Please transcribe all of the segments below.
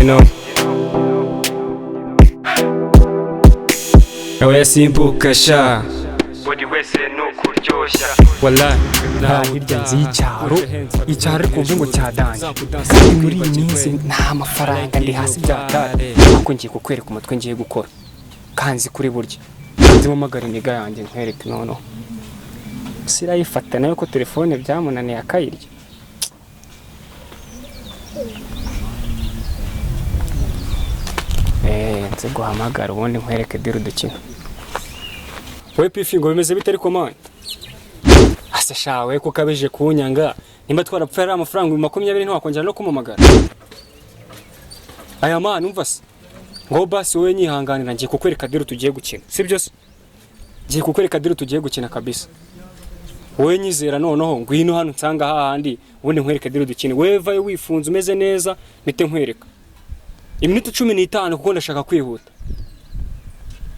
know. Oya simbuka sha. Buri wese ni ukuryoshya. Wallahi. Nta hirya nzi y'icyaro, icyaro ariko wumve ngo cyadanje. Kandi muri iyi minsi nta mafaranga, ndi hasi byatari, ariko ngiye kukwereka umutwe ngiye gukora kanzi kuri burya nzi mpamagara iniga yanjye nkwereke. Noneho sirayifata nayo ko telefone byamunaniye akayirya. Nzi guhamagara ubundi nkwereke dira udukino. We pifi, ngo bimeze bite ariko man? Ase shawe ko ukabije kunyanga, nimba twarapfuye ari amafaranga 20,000 ntiwakongera no kumamagara aya man. Umva se ngo basi wowe nyihanganira, ngiye kukwereka deal tugiye gukina, sibyo se? Ngiye kukwereka deal tugiye gukina kabisa. Wowe nyizera, noneho ngwino hano nsanga hahandi, ubundi nkwereke deal dukine. Wowe vayo wifunze umeze neza, mpite nkwereka iminota 15 kuko ndashaka kwihuta.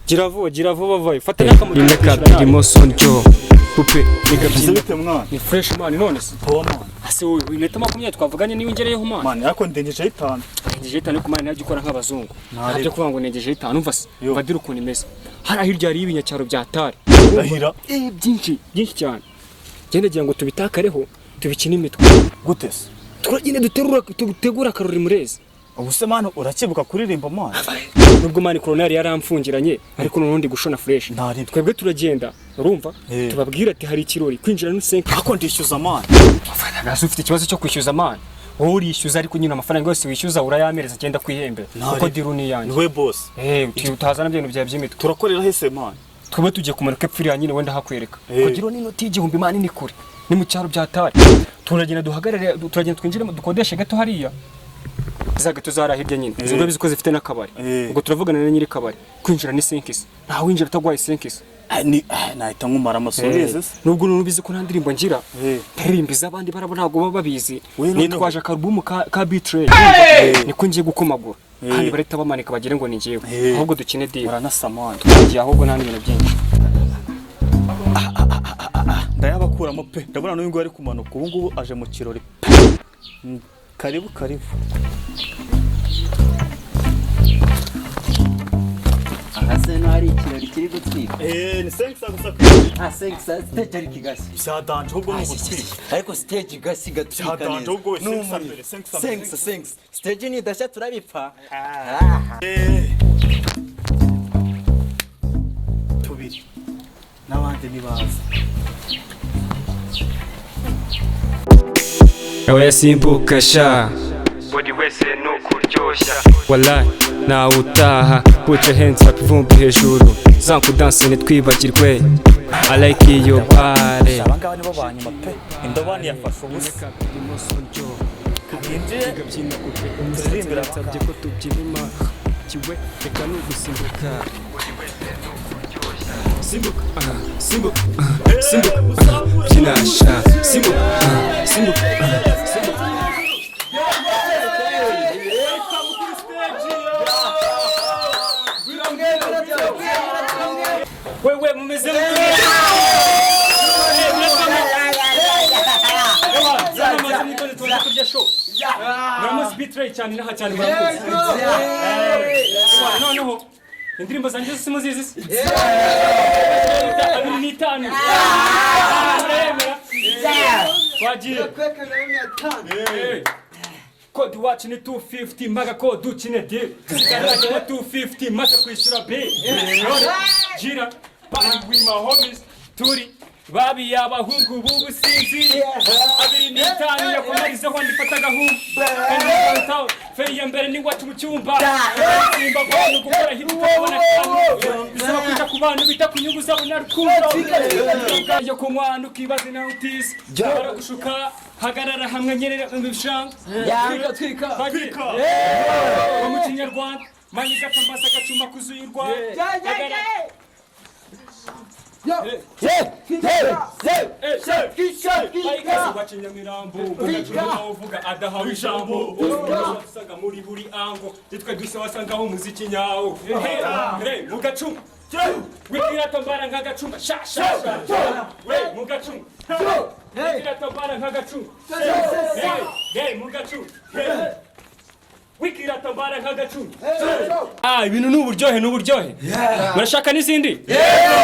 Gira vuba, gira vuba, vayo fata n'akamoto. Rimwe kabiri moso ndyo pupe. Bimeze bite mwana? Ni fresh man, none se? Poa mwana. Ase wowe iminota 20 twavuganye niyo ngereyeho man? Mwana, ariko ndengejeho 5. Nengejeho 5 ku mani, najya ukora nk'abazungu. Ntareba. Ntabyo kuvuga ngo nengejeho 5. Umva se. Yo. Umva dore ukuntu imeze hariya hirya, hariyo ibinyacyaro bya tari. Ndahira. Byinshi byinshi cyane, genda gira ngo tubitakareho tubikine imitwe. Gute se? Turagenda duterura dutegura akarori murezi. Ubu se mwana urakibuka kuririmba mwana? Nubwo man koronari yaramfungiranye, ariko noneho ndi gushona fresh. Ntareba. Twebwe turagenda, urumva? Eh. Tubabwira ati hari ikirori, kwinjira n'usenke. Ariko ndishyuza mwana. Nasi ufite ikibazo cyo kwishyuza man? Wowe urishyuza, ariko nyine amafaranga yose wishyuza urayamereza, agenda kwihembera Ntareba. kuko deal ni iyanjye. Ni we boss. Utazana ibintu byawe by'imitwe. Turakorera hese mwana? Twebwe tugiye kumanuka epfo iriya nyine, wenda hakwereka. Eh. Kugira n'inoti y'1000 man ni kure, ni mu cyaro bya tari. Turagenda duhagarare, turagenda twinjire dukodeshe gato hariya, za gato zari hirya nyine. Eh. Izo urabizi ko zifite n'akabari. Eh. Ubwo turavugana na nyiri kabari, kwinjira ni senkisi, nta winjira atagwaye senkisi. Ah, ni nahita nkumara amaso se. Nubwo nubizi ko nta ndirimbo ngira, Eh. ndirimbo iz'abandi barabo ntabwo baba babizi. We noneho. Nitwaje akarubumu ka B-Tray, niko ngiye gukomagura kandi barahita bamanika bagire ngo ni njyewe. Eh. Ahubwo dukine deal. Uranasa mwana. Twagiye ahubwo, nta n'ibintu byinshi. Ndayabakuramo pe, ndabona n'uyu nguyu ari kumanuka ubu ngubu aje mu kirori pe. Karibu karibu. Aha se no hari ikirori kiri gutwika? Eh, ni senkisa gusa. Ah, senkisa stage ariko igashya. Byadanje ahubwo ni ugutwika. Ariko stage igashya igatwika Byadanje neza. ahubwo we, Ni senkisa umuriro. mbere, senkisa mbere. Senkisa senkisa stage nidashya turabipfa. Ah. Eh. Tubiri n'abandi ntibaza. Oya simbuka sha. Buri wese ni ukuryoshya. Wallahi nawe utaha. Put your hands up, ivumbi hejuru, zanku dance ntitwibagirwe. I like your body. Aba ngaba nibo ba nyuma pe, indobani yafashe ubusa. Kabinjiye turirimbira aba ngaba. Ko tubyina kiwe, reka nugusimbuka. Simbuka ah, simbuka ah, simbuka ah, byina sha, simbuka ah, simbuka ah, simbuka. Wewe mumeze mute? Muramuzi B-Tray cyane inaha cyane, muramuzi. Noneho indirimbo zanjye zose muzizi se? 25 murayemera, twagiye. Kodi wacu ni 250 maga kodi ukine deal, tusigaranye 250 maze kwishyura bill. None gira bari with my homies, turi babi abahungu b'ubusinzi. 25 yakomarizeho ndifata agahungu kandi downtown feri ya mbere ni wacu mu cyumba simba bantu gukora hit ukabona kandi bisaba kwita ku bantu bita ku nyungu zabo na rukundo yo kunywa ukibaza nawe utize baragushuka. Hagarara hamwe nyerera mu bishanga. Twika. Twika mu kinyarwanda manyiga akambaza agacuma kuzuye u Rwanda. Hagarara. Ayikazi Nyamirambo uvuga adahawe ijambo, usanga muri buri ango nitwe dusa wasangaho umuziki nyawo. Hey, mu gacuma wibwira tambara nk'agacuma sha sha sha, we mu gacuma wibwira tambara nk'agacuma. Hey, hey, mu gacuma. Wikiratambara nk'agacumi. Ah, ibintu ni uburyohe, ni uburyohe. Murashaka n'izindi?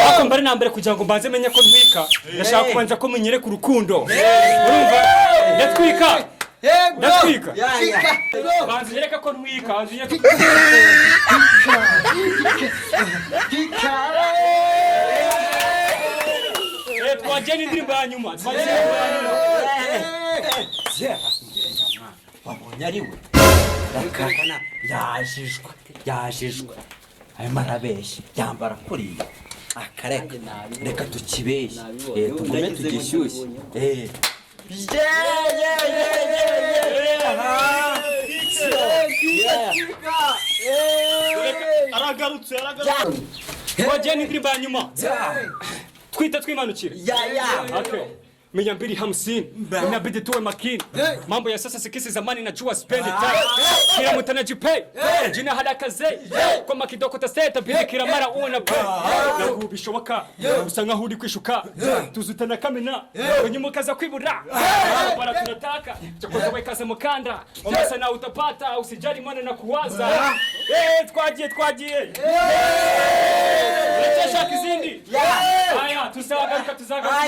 Ariko mbere na mbere kugira ngo mbanze menye ko ntwika, ndashaka kubanza ko munyereka urukundo. Urumva? Ndatwika. Ndatwika. Banza unyereke ko ntwika, banza unyereke. Eh, twagiye n'indirimbo ya nyuma. Twagiye n'indirimbo ya nyuma. Wabonye ari we rakakana, yajijwe, yajijwe, arimo arabeshya, yambara kuriya akareka. Reka tukibeshye. Eh, tugume tugishyushye. Eh. Yeah, yeah, yeah, yeah, yeah. Aragarutse, aragarutse. Twagiye n'indirimbo ya nyuma. Twita twimanukira. Ya. Okay. 250, inabidi tuwe makini. Mambo ya sasa sikisi zamani, najua spendi time. Kila mtu anajipay jina haraka ze kwa kidoko taseta bile kila mara uwe na pay. Ntabwo bishoboka, usa nkaho uri kwishuka tuzutana kamena kwenye kaza kwibura bara tunataka chokoza wekaze mukanda omasa na utapata, usijali mwana na kuwaza. Eh, twagiye, twagiye. Uracyashaka izindi? Aya, tuzagaruka, tuzagaruka.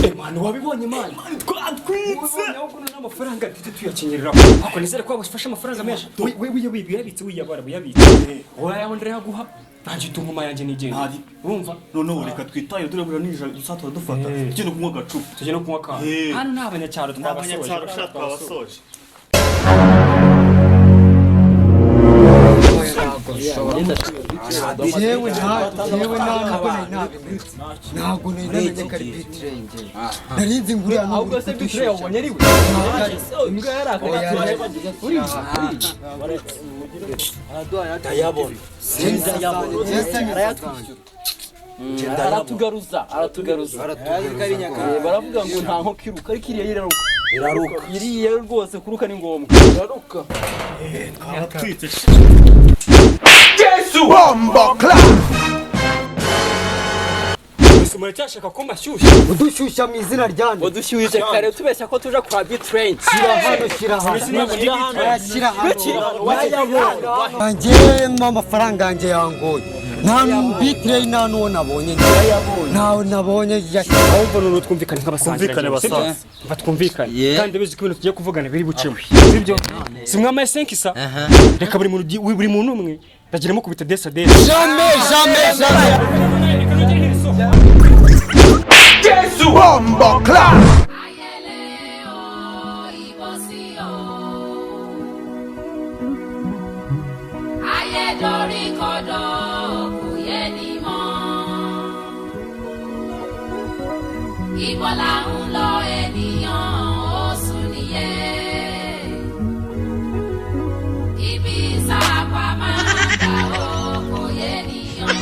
Eh, mwana, wabibonye mwana? Twatwitse. Ahubwo n'amafaranga duhite tuyakenyereraho. Ako nizere ko wafashe amafaranga menshi. We we we uyabitse, wiyabara uyabitse. Urayabona, ndayaguha. Nanjye utunguma yanjye nigenda. Urumva? Noneho reka twitaye, dore buriya nijoro dusa turadufata, tujye no kunywa agacupa. Tujye no kunywa akantu. Eh. Hano ni abanyacyaro, twabasoje. Abanyacyaro sha, twabasoje. Yewe, nta yewe, nta nubwo nari nabimenye, ntabwo nari namenye ko ari B-Threy. Nari nzi ngo uriya ni Ahubwo se B-Threy wabonye ari we? Imbwa yarakaye. Ndayabona, ndayabona. Arayatwishyura, aratugaruza, aratugaruza. Baravuga ngo nta nkoko iruka, ariko iriya iraruka. Iraruka. Iriya rwose kuruka ni ngombwa. Iraruka. Twatwitse. Bombo clap. Gusa muracyashaka ko mbashyushya? Udushyushya mu izina ryanjye? Udushyuhije kare tubeshya ko tuja kwa B-Threy. Shyira hano, shyira hano. Shyira hano. Shyira hano. Njyewe amafaranga yanjye yangoye, nta B-Threy, nta n'uwo nabonye, ntawe nabonye. Ahubwo noneho twumvikane nk'abasangira. Twumvikane, basaza. Mva twumvikane, kandi bizi ko ibintu tugiye kuvugana biri bucemo, sibyo? Si mwamaye senkisa? Reka buri muntu buri muntu umwe ndagira mukubita desa desa. Jamais, jamais, jamais. Reka nongere nk'iri soko. Bombo clap. Ayẹlẹ o, ìbọ̀sí o. Ayé dorí kodò, kò yé ni mọ́. Ibo là ń lọ ènìyàn, ó sùn nìyẹn. Ibi sápá máa gbà ó, kò yé nìyàn.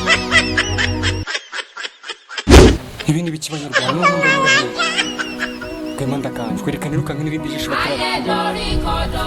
Ibi ni ibiki banyarwanda? N'ubundi ndagaye, Rwema, ndaganje. Twerekane irukanka n'irindi jisho batarabona. Ayé dorí kodò.